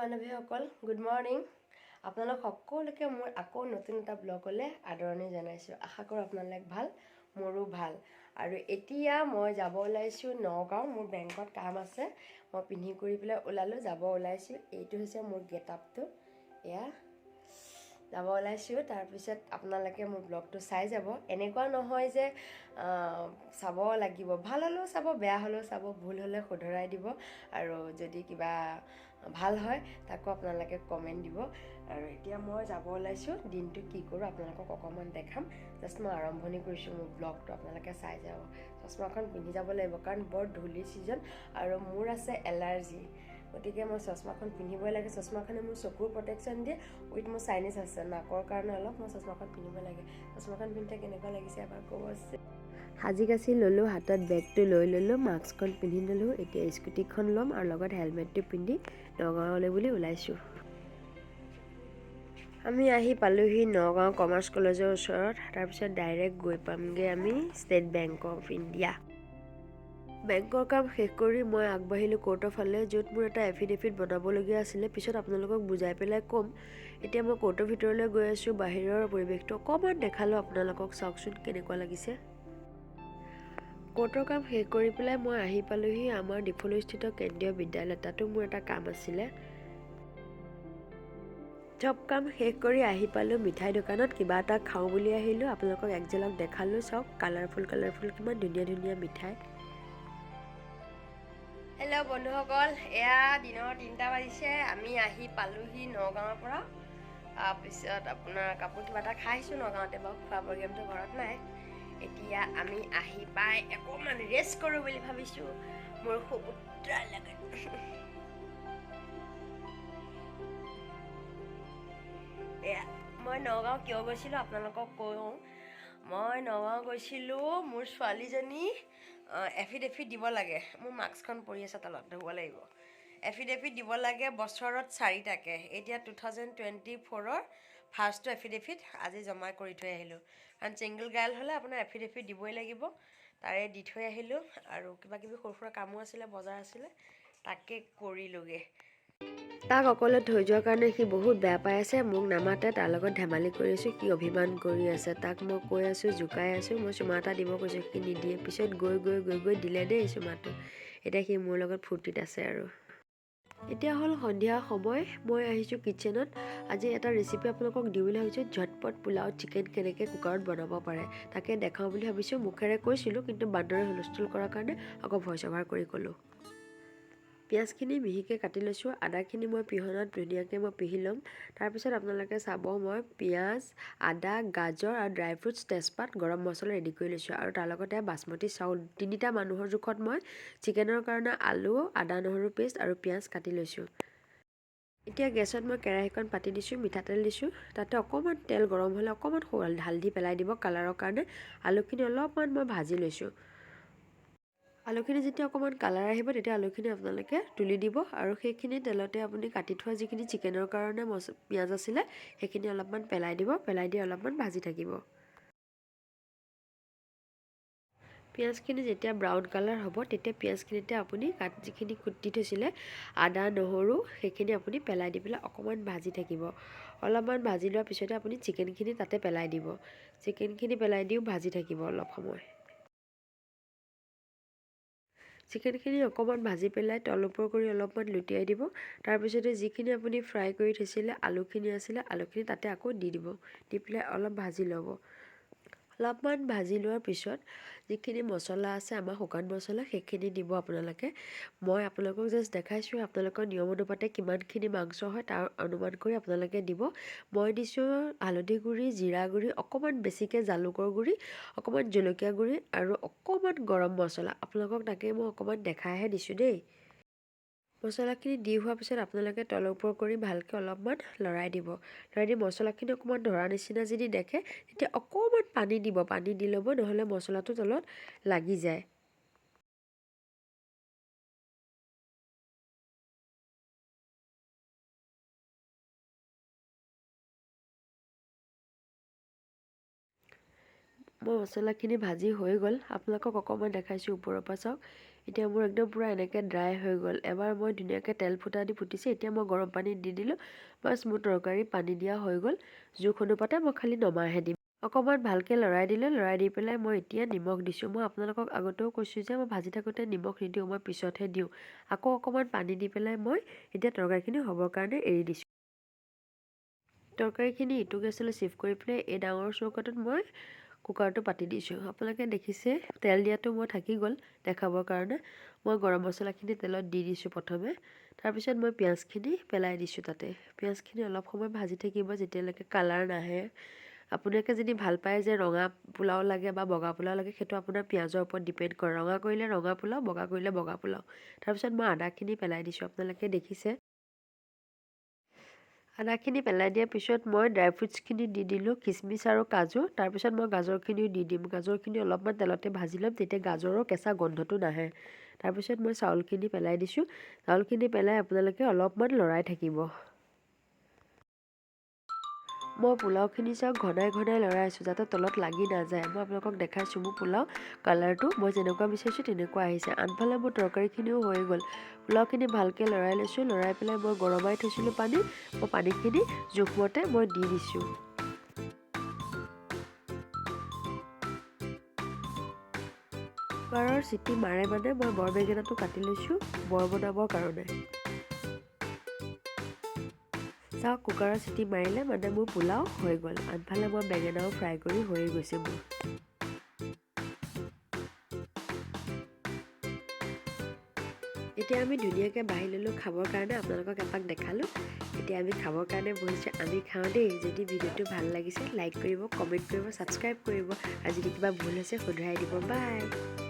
বান্ধৱীসকল, good morning. আপোনালোক সকলোকে মোৰ আকৌ নতুন এটা ব্লগলৈ আদৰণি জনাইছোঁ। আশা কৰোঁ আপোনালোক ভাল, মোৰো ভাল। আৰু এতিয়া মই যাব ওলাইছোঁ নগাঁও, মোৰ বেংকত কাম আছে। মই পিন্ধি কৰি পেলাই ওলালোঁ, যাব ওলাইছোঁ। এইটো হৈছে মোৰ গেট আপটো, এয়া যাব ওলাইছোঁ। তাৰপিছত আপোনালোকে মোৰ ব্লগটো চাই যাব। এনেকুৱা নহয় যে চাব লাগিব, ভাল হ'লেও চাব, বেয়া হ'লেও চাব, ভুল হ'লে শুধৰাই দিব, আৰু যদি কিবা ভাল হয় তাকো আপোনালোকে কমেণ্ট দিব। আৰু এতিয়া মই যাব ওলাইছোঁ, দিনটো কি কৰোঁ আপোনালোকক অকণমান দেখাম। জাষ্ট মই আৰম্ভণি কৰিছোঁ মোৰ ব্লগটো, আপোনালোকে চাই যাব। চশমাখন পিন্ধি যাব লাগিব, কাৰণ বৰ ধূলিৰ ছিজন আৰু মোৰ আছে এলাৰ্জি, গতিকে মই চশমাখন পিন্ধিবই লাগে। চশমাখনে মোৰ চকুৰ প্ৰটেকশ্যন দিয়ে, উইথ মোৰ চাইনিজ আছে, নাকৰ কাৰণে অলপ মই চশমাখন পিন্ধিব লাগে। চশমাখন পিন্ধি কেনেকুৱা লাগিছে এবাৰ ক'ব। সাজি কাচি ল'লোঁ, হাতত বেগটো লৈ ল'লোঁ, মাস্কখন পিন্ধি ল'লোঁ। এতিয়া স্কুটিখন ল'ম আৰু লগত হেলমেটটো পিন্ধি নগাঁৱলৈ বুলি ওলাইছোঁ। আমি আহি পালোহি নগাঁও কমাৰ্চ কলেজৰ ওচৰত। তাৰপিছত ডাইৰেক্ট গৈ পামগৈ আমি ষ্টেট বেংক অফ ইণ্ডিয়া। বেংকৰ কাম শেষ কৰি মই আগবাঢ়িলোঁ কোৰ্টৰ ফালে, য'ত মোৰ এটা এফিডেভিট বনাবলগীয়া আছিলে। পিছত আপোনালোকক বুজাই পেলাই ক'ম। এতিয়া মই কোৰ্টৰ ভিতৰলৈ গৈ আছোঁ। বাহিৰৰ পৰিৱেশটো অকণমান দেখালোঁ আপোনালোকক, চাওকচোন কেনেকুৱা লাগিছে। কোৰ্টৰ কাম শেষ কৰি পেলাই মই আহি পালোহি আমাৰ ডিফলুস্থিত কেন্দ্ৰীয় বিদ্যালয়। তাতো মোৰ এটা কাম আছিলে। চব কাম শেষ কৰি আহি পালোঁ মিঠাই দোকানত, কিবা এটা খাওঁ বুলি আহিলোঁ। আপোনালোকক এক ঝলক দেখালোঁ, চাওক কালাৰফুল কালাৰফুল কিমান ধুনীয়া ধুনীয়া মিঠাই। হেল্ল' বন্ধুসকল, এয়া দিনৰ 3টা বাজিছে। আমি আহি পালোহি নগাঁৱৰ পৰা। তাৰপিছত আপোনাৰ কাপোৰ কিবা এটা খাই আহিছোঁ নগাঁৱতে, বাৰু খোৱা প্ৰগ্ৰেমটো ঘৰত নাই। এতিয়া আমি আহি পাই অকণমান ৰেষ্ট কৰোঁ বুলি ভাবিছোঁ মোৰ সুপুত্ৰাৰ লগত। এয়া মই নগাঁও কিয় গৈছিলোঁ আপোনালোকক কওঁ। মই নগাঁও গৈছিলোঁ, মোৰ ছোৱালীজনী এফিডেভিট দিব লাগে। মোৰ মাস্কখন পৰি আছে তলত, ধুব লাগিব। এফিডেভিট দিব লাগে বছৰত 4টাকৈ। এতিয়া 2024ৰ ফাৰ্ষ্টটো এফিডেভিট আজি জমা কৰি থৈ আহিলোঁ। কাৰণ ছিংগল গাৰ্ল হ'লে আপোনাৰ এফিডেভিট দিবই লাগিব, তাৰে দি থৈ আহিলোঁ। আৰু কিবা কিবি সৰু সুৰা কামো আছিলে, বজাৰ আছিলে, তাকে কৰিলোঁগৈ। তাক অকলে থৈ যোৱাৰ কাৰণে সি বহুত বেয়া পাই আছে, মোক নামাতে। তাৰ লগত ধেমালি কৰি আছোঁ, সি অভিমান কৰি আছে। তাক মই কৈ আছোঁ, জোকাই আছোঁ, মই চুমা এটা দিব কৈছোঁ, সি নিদিয়ে। পিছত গৈ গৈ গৈ গৈ দিলে দেই চুমাটো। এতিয়া সি মোৰ লগত ফূৰ্তিত আছে। আৰু এতিয়া হ'ল সন্ধিয়া সময়, মই আহিছোঁ কিটচেনত। আজি এটা ৰেচিপি আপোনালোকক দিওঁ বুলি ভাবিছোঁ, ঝটপট পোলাও চিকেন কেনেকৈ কুকাৰত বনাব পাৰে তাকে দেখাওঁ বুলি ভাবিছোঁ। মুখেৰে কৈছিলোঁ, কিন্তু বান্দৰে হুলস্থুল কৰাৰ কাৰণে আকৌ ভইচ অভাৰ কৰি ক'লোঁ। পিঁয়াজখিনি মিহিকৈ কাটি লৈছোঁ, আদাখিনি মই পিহনাত ধুনীয়াকৈ মই পিহি ল'ম। তাৰপিছত আপোনালোকে চাব মই পিঁয়াজ, আদা, গাজৰ আৰু ড্ৰাই ফ্ৰুটছ, তেজপাত, গৰম মছলা ৰেডি কৰি লৈছোঁ। আৰু তাৰ লগতে বাচমতি চাউল। 3টা মানুহৰ জোখত মই চিকেনৰ কাৰণে আলু, আদা নহৰু পেষ্ট আৰু পিঁয়াজ কাটি লৈছোঁ। এতিয়া গেছত মই কেৰাহীখন পাতি দিছোঁ, মিঠাতেল দিছোঁ। তাতে অকণমান তেল গৰম হ'লে অকণমান হালধি পেলাই দিব কালাৰৰ কাৰণে। আলুখিনি অলপমান মই ভাজি লৈছোঁ। আলুখিনি যেতিয়া অকণমান কালাৰ আহিব তেতিয়া আলুখিনি আপোনালোকে তুলি দিব। আৰু সেইখিনি তেলতে আপুনি কাটি থোৱা যিখিনি চিকেনৰ কাৰণে পিঁয়াজ আছিলে সেইখিনি অলপমান পেলাই দিব। পেলাই দি অলপমান ভাজি থাকিব। পিঁয়াজখিনি যেতিয়া ব্ৰাউন কালাৰ হ'ব তেতিয়া পিঁয়াজখিনিতে আপুনি যিখিনি কুটি থৈছিলে আদা নহৰু সেইখিনি আপুনি পেলাই দি পেলাই অকণমান ভাজি থাকিব। অলপমান ভাজি লোৱাৰ পিছতে আপুনি চিকেনখিনি তাতে পেলাই দিব। চিকেনখিনি পেলাই দিও ভাজি থাকিব অলপ সময়। চিকেনখিনি অকণমান ভাজি পেলাই তল ওপৰ কৰি অলপমান লুটিয়াই দিব। তাৰপিছতে যিখিনি আপুনি ফ্ৰাই কৰি থৈছিলে আলুখিনি আছিলে, আলুখিনি তাতে আকৌ দি দিব। দি পেলাই অলপ ভাজি ল'ব। অলপমান ভাজি লোৱাৰ পিছত যিখিনি মছলা আছে আমাৰ শুকান মছলা সেইখিনি দিব আপোনালোকে। মই আপোনালোকক জাষ্ট দেখাইছোঁ, আপোনালোকৰ নিয়ম অনুপাতে কিমানখিনি মাংস হয় তাৰ অনুমান কৰি আপোনালোকে দিব। মই দিছোঁ হালধি গুড়ি, জিৰা গুড়ি, অকণমান বেছিকৈ জালুকৰ গুড়ি, অকণমান জলকীয়া গুড়ি আৰু অকণমান গৰম মছলা। আপোনালোকক তাকে মই অকণমান দেখাইহে দিছোঁ দেই। মছলাখিনি দি হোৱাৰ পিছত আপোনালোকে তল ওপৰ কৰি ভালকৈ অলপমান লৰাই দিব। লৰাই দি মছলাখিনি অকণমান ধৰা নিচিনা যদি দেখে তেতিয়া অকণমান পানী দিব। পানী দি ল'ব, নহ'লে মছলাটো তলত লাগি যায়। মই মছলাখিনি ভাজি হৈ গ'ল, আপোনালোকক অকণমান দেখাইছোঁ ওপৰৰ পৰা চাওক। এতিয়া মোৰ একদম পূৰা এনেকৈ ড্ৰাই হৈ গ'ল। এবাৰ মই ধুনীয়াকৈ তেল ফুটা দি ফুটিছে। এতিয়া মই গৰম পানী দি দিলোঁ। বাছ, মোৰ তৰকাৰী পানী দিয়া হৈ গ'ল। জোখ অনুপাতে মই খালি নমাইহে দিম। অকণমান ভালকৈ লৰাই দিলোঁ। লৰাই দি পেলাই মই এতিয়া নিমখ দিছোঁ। মই আপোনালোকক আগতেও কৈছোঁ যে মই ভাজি থাকোঁতে নিমখ নিদিওঁ, মই পিছতহে দিওঁ। আকৌ অকণমান পানী দি পেলাই মই এতিয়া তৰকাৰীখিনি হ'বৰ কাৰণে এৰি দিছোঁ। তৰকাৰীখিনি ইটো গেছলৈ চিফ্ট কৰি পেলাই এই ডাঙৰ চৌকাটোত মই কুকাৰটো পাতি দিছোঁ। আপোনালোকে দেখিছে, তেল দিয়াটো মই থাকি গ'ল দেখাবৰ কাৰণে। মই গৰম মছলাখিনি তেলত দি দিছোঁ প্ৰথমে। তাৰপিছত মই পিঁয়াজখিনি পেলাই দিছোঁ তাতে। পিঁয়াজখিনি অলপ সময় ভাজি থাকিব, যেতিয়ালৈকে কালাৰ নাহে। আপোনালোকে যদি ভাল পায় যে ৰঙা পোলাও লাগে বা বগা পোলাও লাগে, সেইটো আপোনাৰ পিঁয়াজৰ ওপৰত ডিপেণ্ড কৰে। ৰঙা কৰিলে ৰঙা পোলাও, বগা কৰিলে বগা পোলাও। তাৰপিছত মই আদাখিনি পেলাই দিছোঁ, আপোনালোকে দেখিছে। আদাখিনি পেলাই দিয়াৰ পিছত মই ড্ৰাই ফ্ৰুটছখিনি দি দিলোঁ, খিচমিচ আৰু কাজু। তাৰপিছত মই গাজৰখিনিও দি দিম। গাজৰখিনি অলপমান তেলতে ভাজি ল'ম, তেতিয়া গাজৰৰ কেঁচা গোন্ধটো নাহে। তাৰপিছত মই চাউলখিনি পেলাই দিছোঁ। চাউলখিনি পেলাই আপোনালোকে অলপমান লৰাই থাকিব। মই পোলাওখিনি চাওক, ঘনাই ঘনাই লৰাই আছোঁ, যাতে তলত লাগি নাযায়। মই আপোনালোকক দেখাইছোঁ, মোৰ পোলাও কালাৰটো মই যেনেকুৱা বিচাৰিছোঁ তেনেকুৱা আহিছে। আনফালে মোৰ তৰকাৰীখিনিও হৈ গ'ল। পোলাওখিনি ভালকৈ লৰাই লৈছোঁ। লৰাই পেলাই মই গৰমাই থৈছিলোঁ পানী। মই পানীখিনি জোখমতে মই দি দিছোঁ। কুকাৰৰ চিটি মাৰে মানে মই বৰ বেঙেনাটো কাটি লৈছোঁ বৰ বনাবৰ কাৰণে। চাওক, কুকাৰৰ চিটি মাৰিলে মানে মোৰ পোলাও হৈ গ'ল। আনফালে মই বেঙেনাও ফ্ৰাই কৰি হৈয়ে গৈছে মোৰ। এতিয়া আমি ধুনীয়াকৈ বাঢ়ি ল'লোঁ খাবৰ কাৰণে। আপোনালোকক এপাক দেখালোঁ। এতিয়া আমি খাবৰ কাৰণে বহিছোঁ। আমি খাওঁ দেই। যদি ভিডিঅ'টো ভাল লাগিছে, লাইক কৰিব, কমেণ্ট কৰিব, ছাবস্ক্ৰাইব কৰিব আৰু যদি কিবা ভুল হৈছে শুধৰাই দিব। বাই।